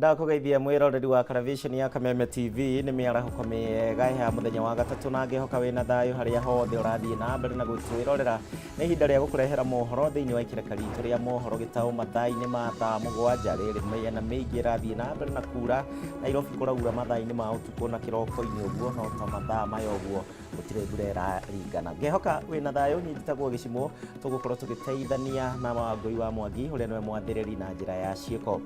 Ndakugeithia mwiroreri wa Caravation ya Kameme TV ni miarahũko mĩega ya muthenya wa gatatu na ngĩhoka wĩna thayũ harĩa hothe ũrathiĩ na mbere na gũtwĩrorera. Nĩ ihinda rĩa gũkũrehera mohoro thĩinĩ wa ikereka ritũ rĩa mohoro gĩtaũ mathaa-inĩ ma thaa 7 rĩrĩ mĩena mĩingĩ ĩrathiĩ na mbere na kura. Nairobi kũraura mathaa-inĩ ma ũtukũ na kĩroko-inĩ ũguo, no ta mathaa maya ũguo gũtirĩ mbura ĩraringana. Ngĩhoka wĩna thayũ. Niĩ njĩtagwo Gĩcimũ, tũgũkorwo tũgĩteithania na Wangũi wa Mwangi ũrĩa nĩwe mwathĩrĩri na njĩra ya ciĩko.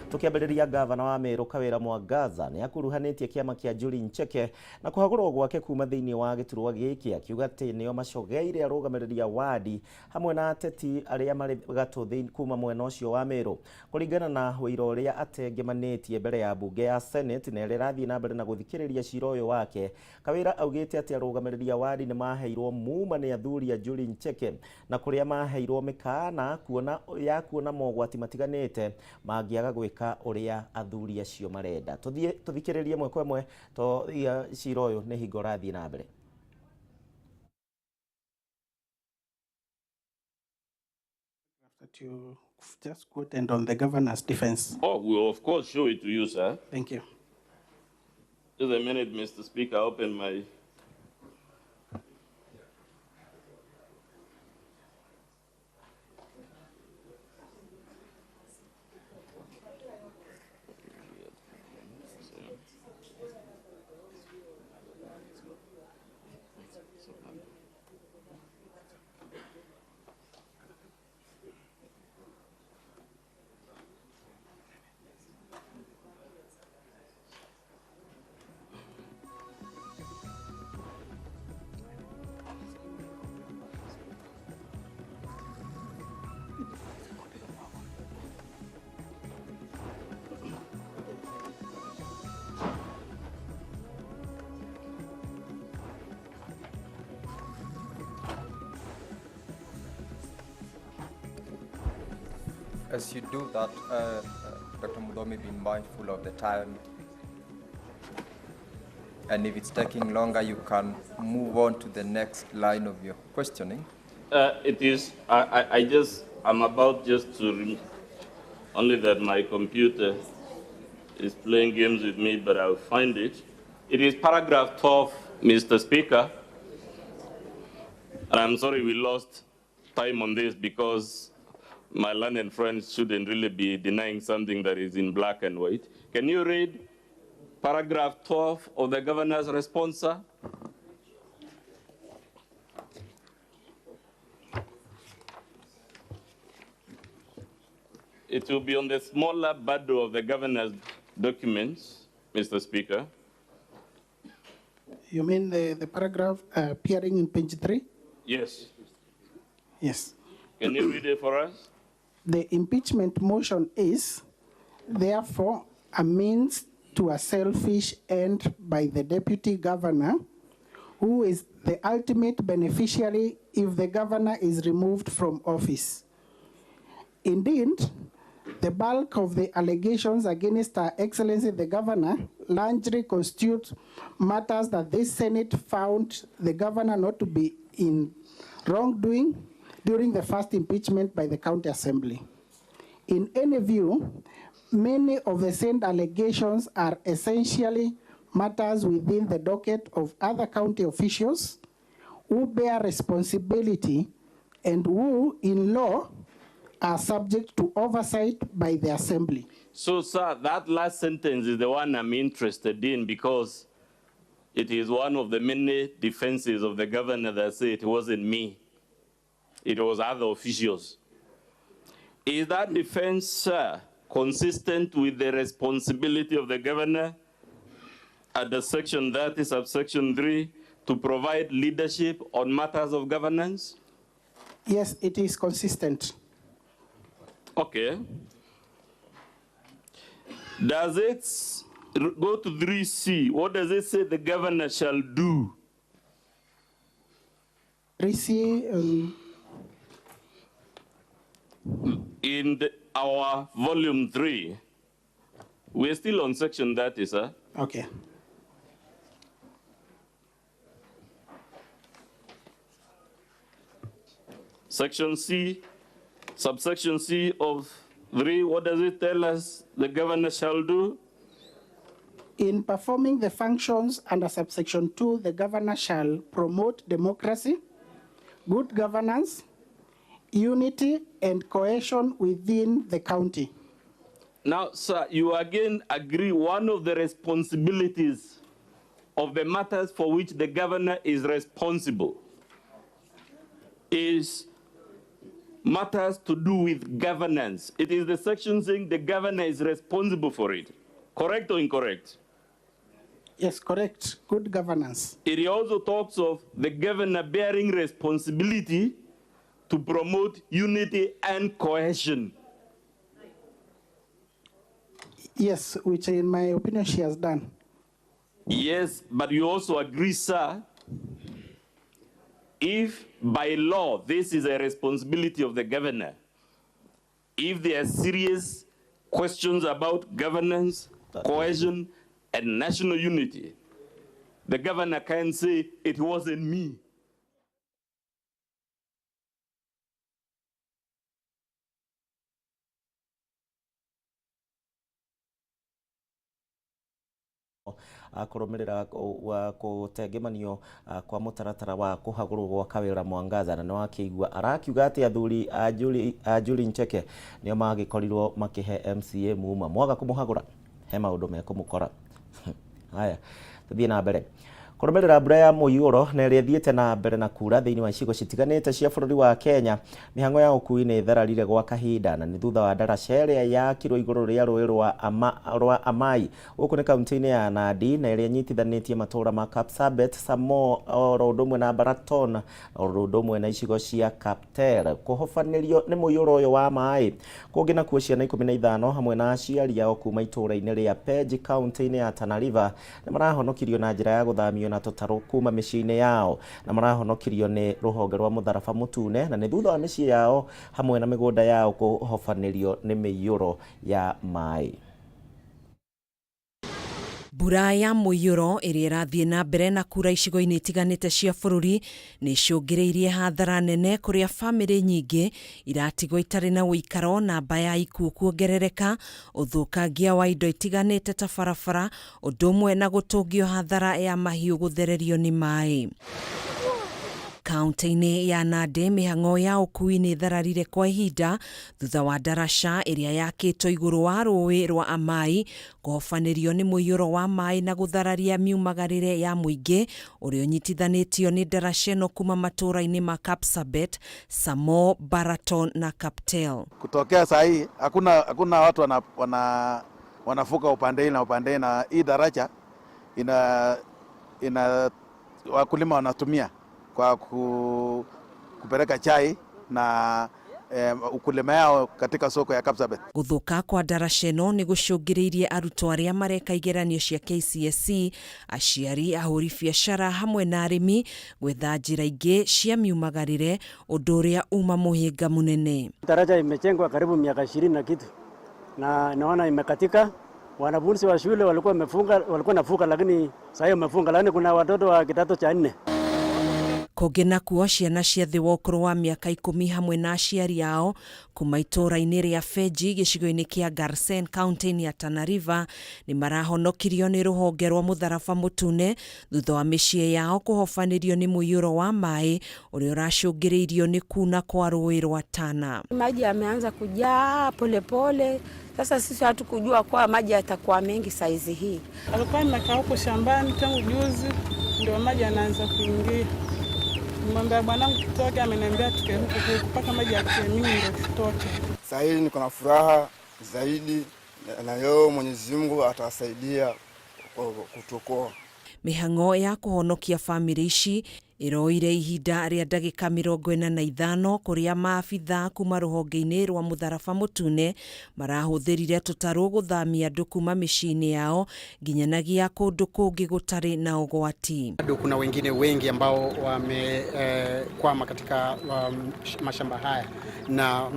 Tukiambĩrĩria, gavana wa Meru Kawira Mwangaza nĩ akuruhanĩtie kĩama kĩa Njuri Ncheke na kũhagũrwo gwake kuma thĩinĩ wa gĩturwa gĩkĩ, akiuga atĩ nĩo macogeire arũgamĩrĩri a wadi hamwe na ateti arĩa marĩ gatũ kuma mwena ũcio wa Meru. Kũringana na ũira ũrĩa atengemanĩtie mbere ya mbunge ya Senate na ĩrĩa ĩrathiĩ na mbere na gũthikĩrĩria cira ũyũ wake, Kawira augĩte atĩ arũgamĩrĩri a wadi nĩ maheirwo muma nĩ athuri a Njuri Ncheke na kũrĩa maheirwo mĩkana kuona ya kuona mogwati matiganĩte mangĩaga gwĩka ũrĩa athuri acio marenda. Tũthiĩ tũthikĩrĩrie ĩmwe kwa ĩmwe to cira ũyũ nĩ hingo ũrathiĩ na mbere. That you just quoted on the governor's defense. Oh, we'll of course show it to you, sir. Thank you. Just a minute, Mr. Speaker, open my... As you do that, Dr. Muthomi, be mindful of the time. And if it's taking longer, you can move on to the next line of your questioning. It is, I'm about just to, only that my computer is playing games with me, but I'll find it. It is paragraph 12, Mr. Speaker. And I'm sorry we lost time on this because my learned friends shouldn't really be denying something that is in black and white. Can you read paragraph 12 of the governor's response, sir? It will be on the smaller bundle of the governor's documents, Mr. Speaker. You mean the paragraph appearing in page 3? Yes. Yes. Can you read it for us? The impeachment motion is, therefore, a means to a selfish end by the deputy governor, who is the ultimate beneficiary if the governor is removed from office. Indeed, the bulk of the allegations against Her Excellency the Governor largely constitute matters that this Senate found the governor not to be in wrongdoing during the first impeachment by the County Assembly. In any view, many of the same allegations are essentially matters within the docket of other county officials who bear responsibility and who, in law, are subject to oversight by the Assembly. So, sir, that last sentence is the one I'm interested in because it is one of the many defenses of the governor that say it wasn't me. It was other officials. Is that defense, sir, consistent with the responsibility of the governor at the section 30, subsection 3, to provide leadership on matters of governance? Yes, it is consistent. Okay. Does it go to 3C? What does it say the governor shall do? 3C... In our volume 3, we're still on section 30, sir. Okay. Section C, subsection C of 3, what does it tell us the governor shall do? In performing the functions under subsection 2, the governor shall promote democracy, good governance, unity, and cohesion within the county. Now, sir, you again agree one of the responsibilities of the matters for which the governor is responsible is matters to do with governance. It is the section saying the governor is responsible for it. Correct or incorrect? Yes, correct. Good governance. It also talks of the governor bearing responsibility to promote unity and cohesion. Yes, which in my opinion she has done. Yes, but you also agree, sir, if by law this is a responsibility of the governor, if there are serious questions about governance, cohesion, and national unity, the governor can say, it wasn't me. Kũrũmĩrĩra kũtengemanio kwa mũtaratara wa kũhagũrwo gwa Kawĩra Mwangaza, na nĩwakĩigua arakiuga atĩ athuri a Julie Ncheke nĩo magĩkorirwo makĩhe MCA muma mwaga kũmũhagũra he maũndũ mekũmũkora. Haya, tũthiĩ na mbere. Kũrũmĩrĩra mbura ya mũiyũro na ĩrĩa ĩthiĩte na mbere na kura thĩinĩ wa icigo citiganĩte cia bũrũri wa Kenya, mĩhang'o ya ũkui nĩ ĩthararire gwa kahinda, na nĩ thutha wa ndaraca ĩrĩa yakirwo igũrũ rĩa rũĩ rwa Amai gũkũ nĩ kaunti-inĩ ya Nandi, na ĩrĩa ĩnyitithanĩtie matũũra ma Kapsabet, Samo oro ũndũ ũmwe na Baraton oro ũndũ ũmwe na icigo cia Kapter kũhobanĩrio nĩ mũiyũro ũyũ wa maĩ. Kũngĩ nakuo ciana 15 hamwe na aciari ao kuma itũũra-inĩ rĩa Pej kaunti-inĩ ya Tana River nĩ marahonokirio na njĩra ya gũthamio na tũtarũ kuma mĩciĩ-inĩ yao, na marahonokirio nĩ rũhonge rwa mũtharaba mũtune, na nĩ thutha wa mĩciĩ yao hamwe na mĩgũnda yao kũhobanĩrio nĩ mĩiyũro ya maĩ. Mbura ya mũiyũro ĩrĩa ĩrathiĩ na mbere na kura icigo-inĩ itiganĩte cia bũrũri nĩ icũngĩrĩirie hathara nene kũrĩa bamĩrĩ nyingĩ iratigwo itarĩ na ũikaro, namba ya ikuũ kuongerereka, ũthũkangia wa indo itiganĩte ta barabara, ũndũ ũmwe na gũtũngio hathara ya mahiũ gũthererio nĩ maĩ. Kaunti-inĩ ya Nandi mĩhang'o ya ũkui nĩ ĩthararire kwa ihinda thutha wa ndaraca ĩrĩa yakĩtwo igũrũ wa rũĩ rwa Amai kũhobanĩrio nĩ mũiyũro wa maĩ na gũthararia miumagarĩre ya mũingĩ ũrĩa ũnyitithanĩtio nĩ ndaraca ĩno kuma matũũra-inĩ ma Kapsabet, Samo, Baraton na Kaptel. Kutokea saa hii hakuna watu wanavuka upande na upande, na hii daraja ina wakulima wanatumia kwa kupeleka chai na ukulima yao katika soko ya Kapsabet. Gũthũka kwa ndaraca ĩno nĩ gũcũngĩrĩirie arutwo arĩa mareka igeranio cia KCSE, aciari, ahũri biacara hamwe na arĩmi gwetha njĩra ingĩ cia miumagarĩre, ũndũ ũrĩa uma mũhĩnga mũnene. Daraja imejengwa karibu miaka 20 na kitu na naona imekatika. Wanafunzi wa shule walikuwa wamefunga, walikuwa navuka, lakini sasa wamefunga, lakini kuna watoto wa kidato cha 4. Kũngĩ nakuo ciana cia thĩ wa ũkũrũ wa mĩaka 10 hamwe na aciari ao kuma itũũra-inĩ rĩa Benji gĩcigo-inĩ kĩa Garsen kaunti-inĩ ya Tana River nĩ marahonokirio nĩ rũhonge rwa mũtharaba mũtune thutha wa mĩciĩ yao kũhobanĩrio nĩ mũiyũro wa maĩ ũrĩa ũracũngĩrĩirio nĩ kuna kwa rũĩ rwa Tana. Maji yameanza kujaa polepole. Sasa sisi hatukujua kwa maji yatakuwa mengi saizi hii. Alikuwa amekaa huko shambani tangu juzi ndio maji yanaanza kuingia. Mwambia bwanangu tutoke, ameniambia tukae huko mpaka maji yakie mingi ndio tutoke. Sasa hivi niko na furaha zaidi na leo Mwenyezi Mungu atasaidia kutuokoa. Mĩhang'o ya kũhonokia bamĩrĩ ici ĩroire ihinda rĩa ndagĩka 45 kũrĩa maabithaa kuma rũhonge-inĩ rwa mũtharaba mũtune marahũthĩrire tũtarũ gũthamia andũ kuma mĩciĩ-inĩ yao nginyanagia kũndũ kũngĩ gũtarĩ na ũgwati. Bado kuna wengine wengi ambao wamekwama katika mashamba haya na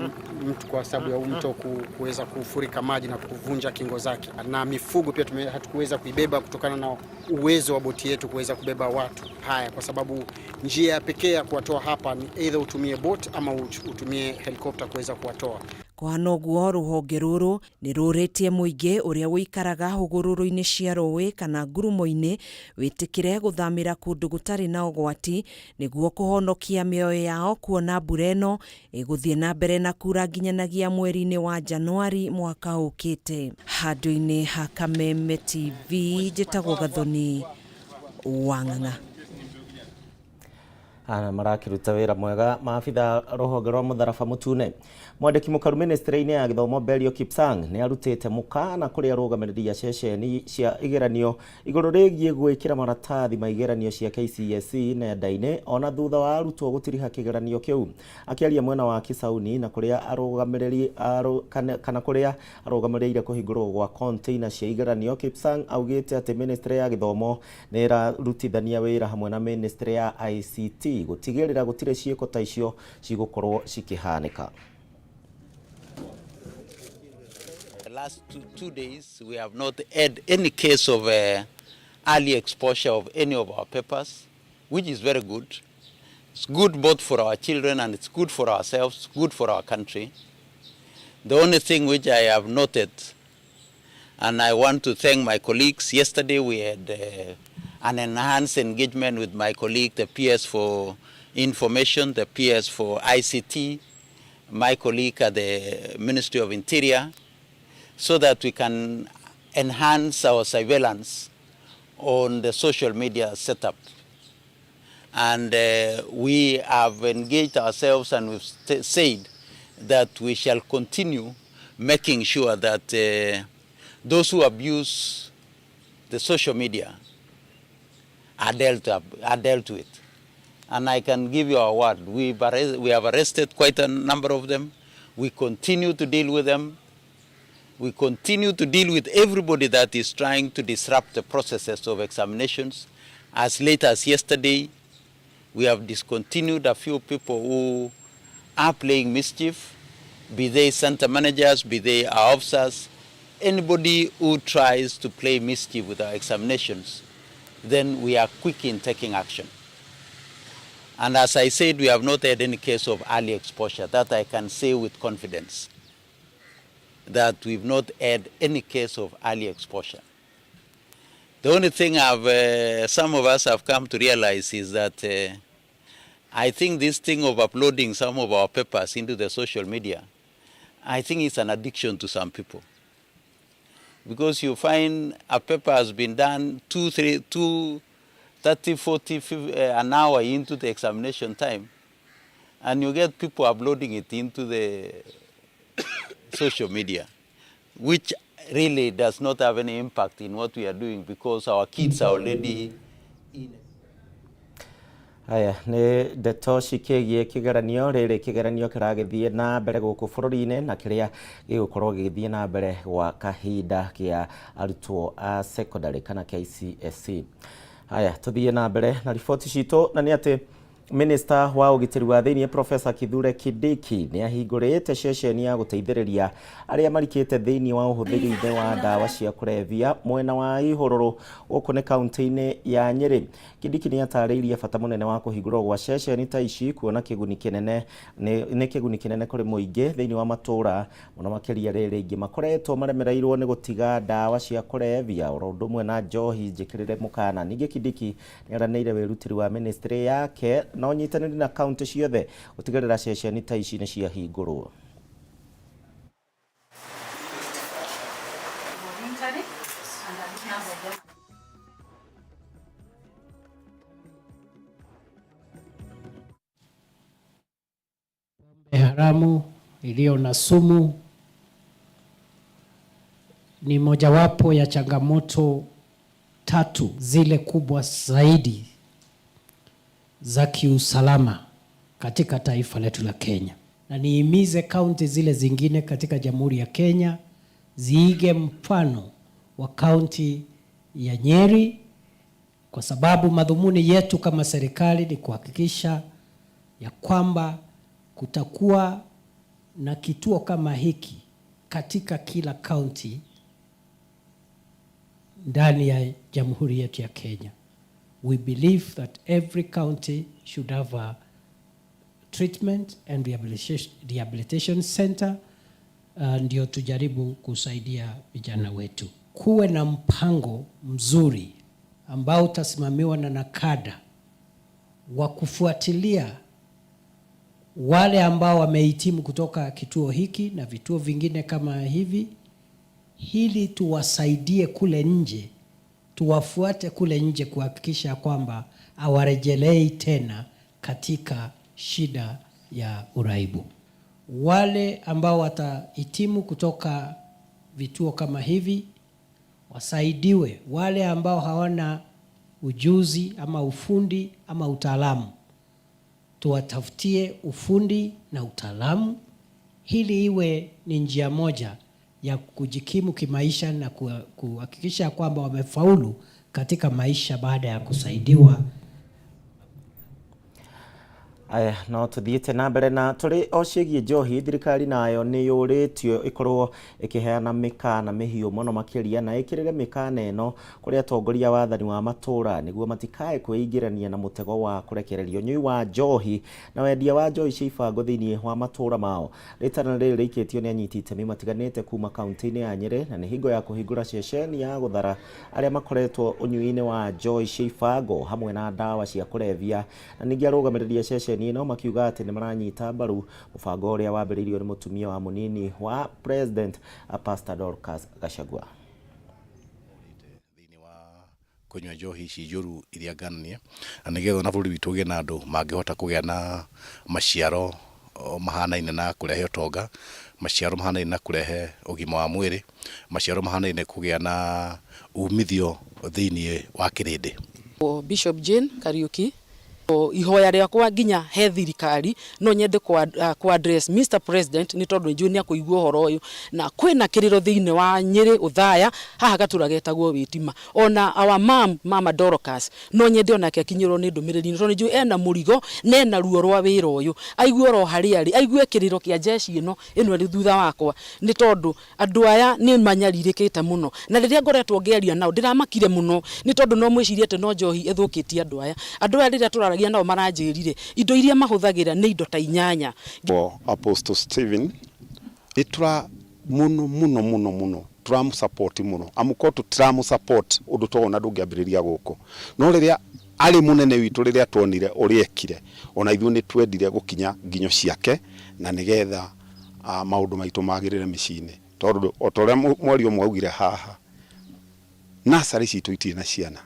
mtu kwa sababu ya mto kuweza kufurika maji na kuvunja kingo zake, na mifugo pia hatukuweza kuibeba kutokana na uwezo wa boti yetu kuweza kubeba watu haya, kwa sababu njia pekee ya kuwatoa hapa ni either utumie boat ama utumie helicopter kuweza kuwatoa. Kũhana ũguo rũhonge rũrũ nĩ rũrĩtie mũingĩ ũrĩa ũikaraga hũgũrũrũ-inĩ cia rũĩ kana ngurumo-inĩ wĩtĩkĩre gũthamĩra kũndũ gũtarĩ na ũgwati nĩguo kũhonokia mĩoyo yao kuona mbura ĩno ĩgũthiĩ na mbere na kura nginyanagia mweri-inĩ wa Januari mwaka ũkĩte. Handũ-inĩ ha Kameme TV njĩtagwo Gathoni Wang'ang'a. Ana marakĩruta wĩra mwega maabitha rũhonge rwa mũtharaba mũtune. Mwandĩki mũkaru ministry-inĩ ya gĩthomo Belio Kipsang nĩ arutĩte mũkana kũrĩ arũgamĩrĩri a ceceni cia igeranio igũrũ rĩgiĩ gwĩkĩra maratathi ma igeranio cia KCSE nenda-inĩ ona thutha wa arutwo gũtiriha kĩgeranio kĩu. Akĩaria mwena wa Kisauni na kũrĩa arũgamĩrĩri kana kũrĩa arũgamĩrĩire kũhingũrwo gwa container cia igeranio, Kipsang augĩte atĩ ministry ya gĩthomo nĩ ĩrarutithania wĩra hamwe na ministry ya ICT gũtigĩrĩra gũtirĩ ciĩko ta icio cigũkorwo cikĩhanĩka. The last two days we have not had any case of early exposure of any of our papers, which is very good. It's good both for our children and it's good for ourselves, good for our country. The only thing which I have noted, and I want to thank my colleagues, yesterday we had an enhanced engagement with my colleague, the PS for Information, the PS for ICT, my colleague at the Ministry of Interior, so that we can enhance our surveillance on the social media setup. And we have engaged ourselves and we've said that we shall continue making sure that those who abuse the social media are dealt with. And I can give you a word, we have arrested quite a number of them. We continue to deal with them. We continue to deal with everybody that is trying to disrupt the processes of examinations. As late as yesterday, we have discontinued a few people who are playing mischief, be they center managers, be they our officers, anybody who tries to play mischief with our examinations, then we are quick in taking action. And as I said, we have not had any case of early exposure. That I can say with confidence, that we've not had any case of early exposure. The only thing some of us have come to realize is that I think this thing of uploading some of our papers into the social media, I think it's an addiction to some people. Because you find a paper has been done 2, 3, 2, 30, 40, 50, an hour into the examination time, and you get people uploading it into the social media, which really does not have any impact in what we are doing because our kids are already in. Haya nĩ ndeto cikĩgiĩ kĩgeranio rĩrĩ kĩgeranio kĩragĩthiĩ na mbere gũkũ bũrũri-inĩ na kĩrĩa gĩgũkorwo gĩgĩthiĩ na mbere gwa kahinda kĩa arutwo a secondary kana KCSE. Haya tũthiĩ na mbere na riboti citũ na nĩ atĩ Minister wa ũgitĩri wa thĩinĩ Professor Kithure Kindiki nĩ ahingũrĩte ceceni ya gũteithĩrĩria arĩa marikĩte thĩinĩ wa ũhũthĩri-inĩ wa ndawa cia kũrebia mwena wa Ihũrũrũ gũkũ nĩ kaunti-inĩ ya Nyĩrĩ. Kindiki nĩ atarĩirie bata mũnene wa kũhingũrwo gwa ceceni ta ici kuona kĩguni kĩnene nĩ kĩguni kĩnene kũrĩ mũingĩ thĩinĩ wa matũũra mũno makĩria rĩrĩ ingĩ makoretwo maremereirwo nĩ gũtiga ndawa cia kũrebia oro ũndũ ũmwe na njohi njĩkĩrĩre mũkana. Ningĩ Kindiki nĩ aranĩire wĩrutĩri wa ministry yake na ũnyitanĩri na kaunti ciothe gũtigĩrĩra ceceni ta ici nĩ ciahingũrwo. Haramu iliyo na sumu ni mojawapo ya changamoto tatu zile kubwa zaidi za kiusalama katika taifa letu la Kenya. Na nihimize kaunti zile zingine katika Jamhuri ya Kenya ziige mfano wa kaunti ya Nyeri, kwa sababu madhumuni yetu kama serikali ni kuhakikisha ya kwamba kutakuwa na kituo kama hiki katika kila kaunti ndani ya Jamhuri yetu ya Kenya. We believe that every county should have a treatment and rehabilitation center Ndio tujaribu kusaidia vijana wetu. Kuwe na mpango mzuri ambao utasimamiwa na NACADA wa kufuatilia wale ambao wamehitimu kutoka kituo hiki na vituo vingine kama hivi, ili tuwasaidie kule nje, tuwafuate kule nje kuhakikisha kwamba hawarejelei tena katika shida ya uraibu. Wale ambao watahitimu kutoka vituo kama hivi wasaidiwe. Wale ambao hawana ujuzi ama ufundi ama utaalamu, tuwatafutie ufundi na utaalamu, ili iwe ni njia moja ya kujikimu kimaisha na kuhakikisha kwamba wamefaulu katika maisha baada ya kusaidiwa. Aya, no tuthiĩte na mbere na tũrĩ o ciĩgiĩ njohi. Thirikari nayo nĩ yũrĩtio ĩkorwo ĩkĩheana mĩkana mĩhiũ mũno makĩria na ĩkĩrĩre mĩkana ĩno kũrĩ atongoria wathani wa matũra nĩguo matikae kwĩingĩrania na mũtego wa kũrekereria ũnyui wa njohi na wendia wa njohi cia ibango thĩinĩ wa matũra mao. Rĩtana rĩrĩ rĩikĩtio nĩ anyiti itemi matiganĩte kuma kaunti-inĩ ya Nyĩrĩ na nĩ hingo ya kũhingũra ceceni ya gũthara arĩa makoretwo ũnyui-inĩ wa njohi cia ibango hamwe na ndawa cia kũrebia, na ningĩ arũgamĩrĩri a ceceni ĩno makiuga atĩ nĩ maranyita mbaru mũbango ũrĩa wambĩrĩirio nĩ mũtumia wa mũnini wa President, Pastor Dorcas Gachagua. Kũnyua njohi ici njũru iria ngananie, na nĩgetha ona bũrũri witũ ũgĩe na andũ mangĩhota kũgĩa na maciaro mahanaine na kũrehe ũtonga, maciaro mahanaine na kũrehe ũgima wa mwĩrĩ, maciaro mahanaine kũgĩa na umithio thĩinĩ wa kĩrĩndĩ. Bishop Jane Kariuki, ihoya rĩakwa nginya he thirikari no nyende ku address Mr President, nĩ tondũ njũĩ nĩ akũigua ũhoro ũyũ, na kwĩna kĩrĩro thĩinĩ wa Nyĩrĩ Othaya haha gatura getagwo Wĩtima. Ona our mom, Mama Dorcas, no nyende onake akinyĩrwo nĩ ndũmĩrĩri, tondũ njũĩ ena mũrigo na ena ruo rwa wĩra ũyũ, aigue oro harĩa arĩ, aigue kĩrĩro kĩa jeshi ĩno ĩno ĩrĩ thutha wakwa, nĩ tondũ andũ aya nĩ manyarirĩkĩte mũno, na rĩrĩa ngoretwo ngĩaria nao ndĩramakire mũno, nĩ tondũ no mwĩcirie atĩ no njohi ĩthũkĩtie andũ aya. Andũ aya rĩrĩa tũraragia nao maranjĩrire indo iria mahũthagĩra nĩ indo ta inyanya. Apostle Stephen nĩ tura muno muno muno muno tũramũ muno, amukorwo tũtiramũ support ũndũ towona ndũngĩambĩrĩria gũkũ, no rĩrĩa arĩ mũnene witũ, rĩrĩa tuonire ũrĩa ekire, ona ithuĩ nĩ twendire gũkinya nginyo ciake na nĩgetha maũndũ maitũ magĩrĩre mĩciĩ-inĩ, tondũ o ta ũrĩa mwario ũmwe augire haha, nursery citũ itirĩ na ciana.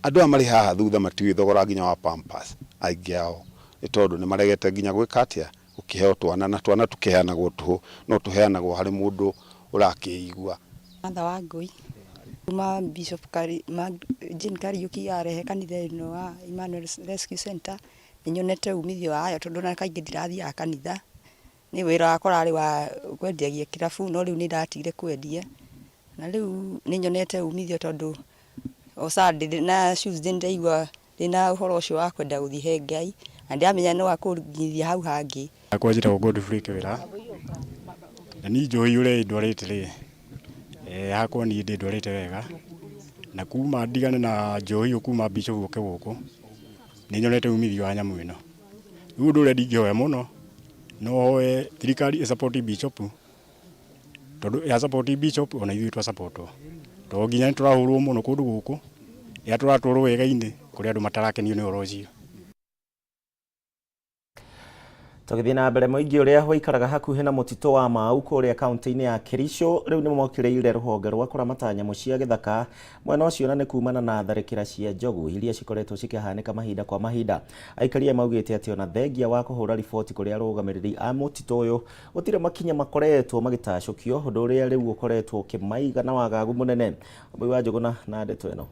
Andũ aya marĩ haha thutha matiũĩ thogora nginya wa Pampers aingĩ ao, nĩ tondũ nĩ maregete nginya gwĩka atĩa, gũkĩheo twana, na twana tũkĩheanagwo tũhũ, no tũheanagwo harĩ mũndũ ũrakĩigua. Martha Wangui kuma Bishop Jane Kariuki arehe kanitha ĩno wa Emmanuel Rescue Center, nĩ nyonete umithio wayo, tondũ na kaingĩ ndirathiaga kanitha, nĩ wĩra wakwa ũrarĩ wa kwendiagia kĩrabu, no rĩu nĩ ndatigire kwendia, na rĩu nĩ nyonete umithio, tondũ o Sunday na Tuesday nĩndaigua ndĩna ũhoro ũcio wa kwenda gũthiĩ he Ngai, na ndĩramenya no akũnginyithia hau hangĩ. Akwa njĩtagwo Godfrey Kĩwĩra, na niĩ njohi ũrĩa ĩndwarĩte rĩ, hakwa niĩ ndĩndwarĩte wega, na kuma ndigane na njohi ĩyo kuma Bishop oke gũkũ, nĩ nyonete umithio wa nyamũ ĩno. Rĩu ũndũ ũrĩa ndingĩhoya mũno, no hoe thirikari ĩ support Bishop, tondũ ya support Bishop ona ithuĩ twa support, tondũ nginya nĩ tũrahũrwo mũno kũndũ gũkũ, rĩrĩa tũratwarwo wega-inĩ kũrĩ andũ matarakenio nĩ ũhoro ũcio. Tũgĩthiĩ na mbere, mũingĩ ũrĩa waikaraga hakuhĩ na mũtitũ wa Mau kũrĩa kaunti-inĩ ya Kericho rĩu nĩ mokĩrĩire rũhonge rwa kũramata nyamũ cia gĩthaka mwena ũcio, na nĩ kumana na tharĩkĩra cia njogu iria cikoretwo cikĩhanĩka mahinda kwa mahinda. Aikari aya maugĩte atĩ ona thengia wa kũhũra riboti kũrĩ arũgamĩrĩri a mũtitũ ũyũ, gũtirĩ makinya makoretwo magĩtacũkio, ũndũ ũrĩa rĩu ũkoretwo ũkĩmaiga na wagagu mũnene. Wambui wa Njũgũna na ndeto ĩno.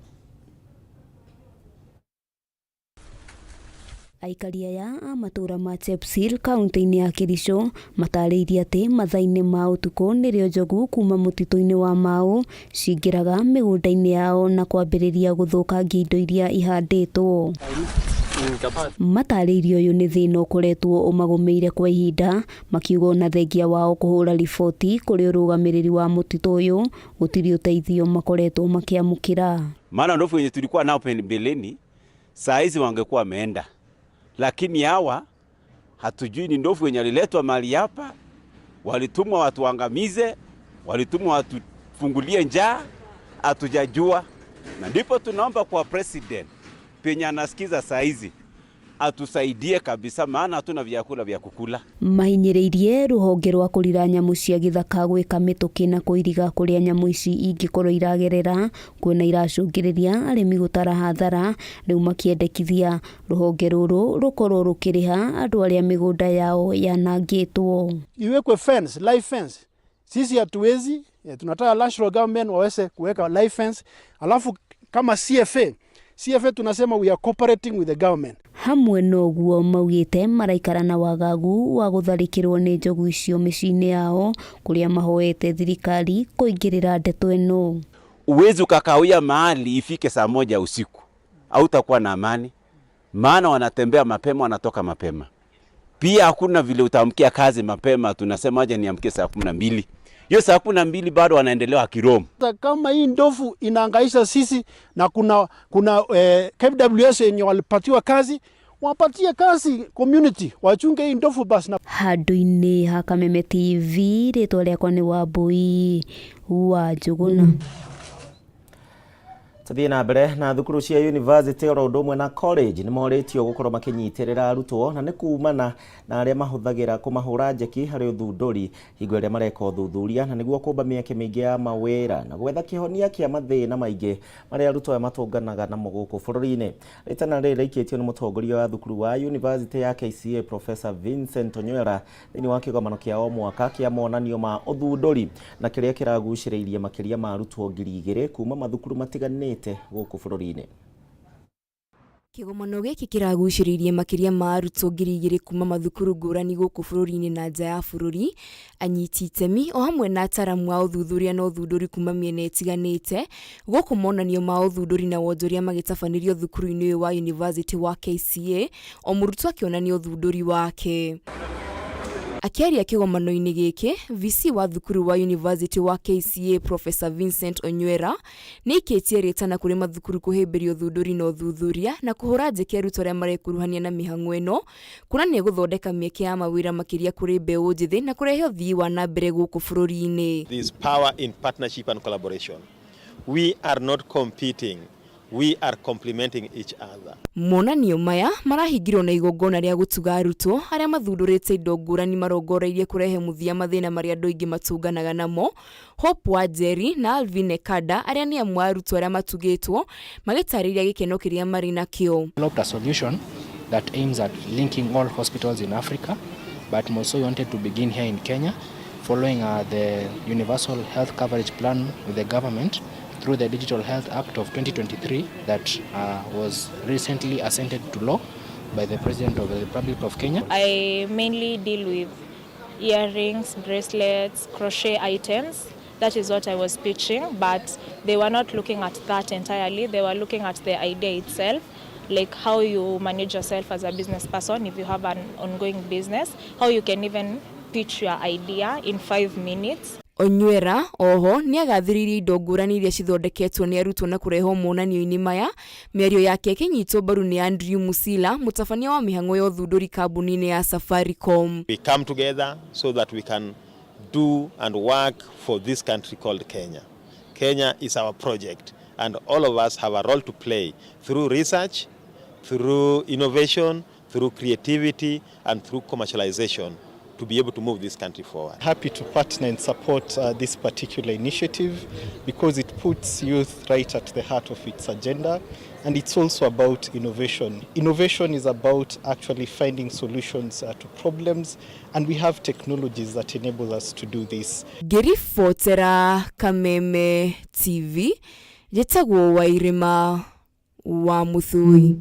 Aikari aya a matũra ma Chepsil kaunti-inĩ ya Kericho matarĩirie atĩ mathaa-inĩ ma ũtukũ nĩrĩo njogu kuma mũtitũ-inĩ wa Mau cingĩraga mĩgũnda-inĩ yao na kwambĩrĩria gũthũkangia indo iria ihandĩtwo. Matarĩirie ũyũ nĩ thĩna ũkoretwo ũmagũmĩire kwa ihinda, makiuga ona thengia wao kũhũra riboti kũrĩ ũrũgamĩrĩri wa mũtitũ ũyũ, gũtirĩ ũteithio makoretwo makĩamũkĩra. Maana ndovu wenye tulikuwa nao mbeleni saa hizi wangekuwa wameenda, lakini hawa hatujui ni ndovu wenye aliletwa mahali hapa Walitumwa watuangamize, walitumwa watufungulie njaa, hatujajua. Na ndipo tunaomba kwa president penye anasikiza saa hizi atusaidie kabisa, maana hatuna vyakula vya kukula. Mahinyĩrĩirie rũhonge rwa kũrira nyamũ cia gĩthaka gwĩka mĩtũkĩ na kũiriga kũrĩa nyamũ ici ingĩkorwo iragerera kuona iracũngĩrĩria arĩmi gũtara hathara rĩu makĩendekithia rũhonge rũrũ rũkorwo rũkĩrĩha andũ arĩa mĩgũnda yao yanangĩtwo. Iwekwe fence, live fence. Sisi hatuwezi, tunataka national government waweze kuweka live fence, alafu kama CFA tunasema we are cooperating with the government. Hamwe noguo maugĩte maraikara na wagagu wa gũtharĩkĩrwo nĩ njogu icio mĩciĩ-inĩ yao kũrĩa mahoete thirikari kũingĩrĩra ndeto ĩno. Uwezi ukakawia mahali ifike saa 1 usiku, hautakuwa na amani, maana wanatembea mapema, wanatoka mapema. Pia hakuna vile utaamkia kazi mapema, tunasema aje niamkie saa 12. Hiyo saa 12 bado wanaendelea kiromo. Kama hii ndovu inahangaisha sisi na kuna KWS yenye walipatiwa kazi, wapatie kazi community wachunge hii ndovu basi. Na handũ-inĩ ha Kameme TV rĩtwa rĩakwa nĩ Wambui wa Njũgũna. Tuthiĩ na mbere na thukuru cia university oro ũndũ ũmwe na college nĩ morĩtio gũkorwo makĩnyitĩrĩra arutwo na nĩ kumana na arĩa mahũthagĩra kũmahũra njeki harĩ ũthundũri hingo ĩrĩa mareka ũthuthuria na nĩguo kũmba mĩeke mĩingĩ ya mawĩra na gwetha kĩhonia kĩa mathĩna maingĩ marĩa arutwo aya matũnganaga namo gũkũ bũrũri-inĩ. Rĩtana rĩrĩ rĩikĩtio nĩ mũtongoria wa thukuru wa university ya KCA Professor Vincent Onywera thĩinĩ wa kĩgomano kĩa o mwaka kĩa monanio ma ũthundũri na kĩrĩa kĩragucĩrĩirie makĩria ma arutwo 2,000 kuma mathukuru matiganĩte gũkũ bũrũri-inĩ. Kĩgomano gĩkĩ kĩragucĩrĩirie makĩria ma arutwo 2,000 kuma mathukuru ngũrani gũkũ bũrũri-inĩ na nja ya bũrũri, anyiti itemi o hamwe na ataramu a ũthuthuria na ũthundũri kuma mĩena ĩtiganĩte gũkũ monanio ma ũthundũri na wonjoria magĩtabanĩrio thukuru-inĩ ũyũ wa University wa KCA o mũrutwo akĩonania ũthundũri wake. Akĩaria kĩgomano-inĩ gĩkĩ, VC wa thukuru wa University wa KCA Professor Vincent Onywera nĩaikĩtie rĩtana kũrĩ mathukuru kũhĩmbĩria ũthundũri na ũthuthuria na kũhũra njeki arutwo arĩa marekuruhania na mĩhang'o ĩno kuona nĩ ĩgũthondeka mĩeke ya mawĩra makĩria kũrĩ mbeũ njĩthĩ na kũrehe ũthii wa na mbere gũkũ bũrũri-inĩ. There is power in partnership and collaboration. We are not competing. We are complementing each other. Monanio maya marahingirwo na igongona rĩa gũtuga arutwo arĩa mathundũrĩte indo ngũrani marongoreirie kũrehe mũthia mathĩna marĩa andũ aingĩ matũnganaga namo. Hope Wanjeri na Alvin Ekada arĩa nĩ amwe a arutwo arĩa matugĩtwo magĩtarĩria gĩkeno kĩrĩa marĩ nakĩo. Developed a solution that aims at linking all hospitals in Africa, but more so we wanted to begin here in Kenya following the Universal Health Coverage Plan with the government through the Digital Health Act of 2023 that was recently assented to law by the President of the Republic of Kenya. I mainly deal with earrings, bracelets, crochet items. That is what I was pitching, but they were not looking at that entirely. They were looking at the idea itself, like how you manage yourself as a business person if you have an ongoing business, how you can even pitch your idea in 5 minutes. Onywera oho nĩagathĩrĩirie indo ngũrani iria cithondeketwo nĩ arutwo na kũrehwo monanio-inĩ maya. Mĩario yake ĩkĩnyitwo mbaru nĩ Andrew Musila, mũtabania wa mĩhang'o ya ũthundũri kambuni-inĩ ya Safaricom. We come together so that we can do and work for this country called Kenya. Kenya is our project and all of us have a role to play through research, through innovation, through creativity and through commercialization to be able to move this country forward. Happy to partner and support this particular initiative because it puts youth right at the heart of its agenda, and it's also about innovation. Innovation is about actually finding solutions to problems, and we have technologies that enable us to do this. Ngĩribotera Kameme TV, njĩtagwo Wairima wa Mũthui.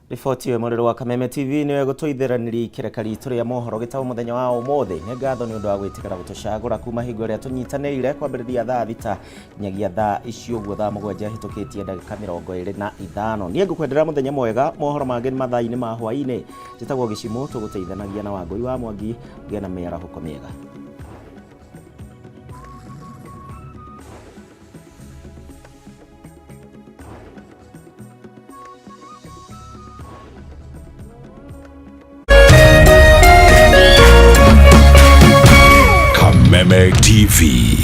Riboti ĩyo mũrĩrĩ wa Kameme TV nĩwe gũtũithĩranĩria ikereka ritũ rĩa mohoro gĩtagwo mũthenya wa ũmũthĩ. Nĩ ngatho nĩ ũndũ wa gwĩtĩkĩra gũtũcagũra kuma hingo ĩrĩa tũnyitanĩire kwambĩrĩria thaa 6 nginyagia thaa icio ũguo thaa 7 hĩtũkĩtie ndagĩka 25. Niĩ ngũkwendera mũthenya mwega. Mohoro mangĩ nĩ mathaa-inĩ ma hwaĩ-inĩ. Njĩtagwo Gĩcimũ, tũgũteithanagia na Wangũi wa Mwangi. Ũgĩe na mĩarahũko mĩega. Kameme TV.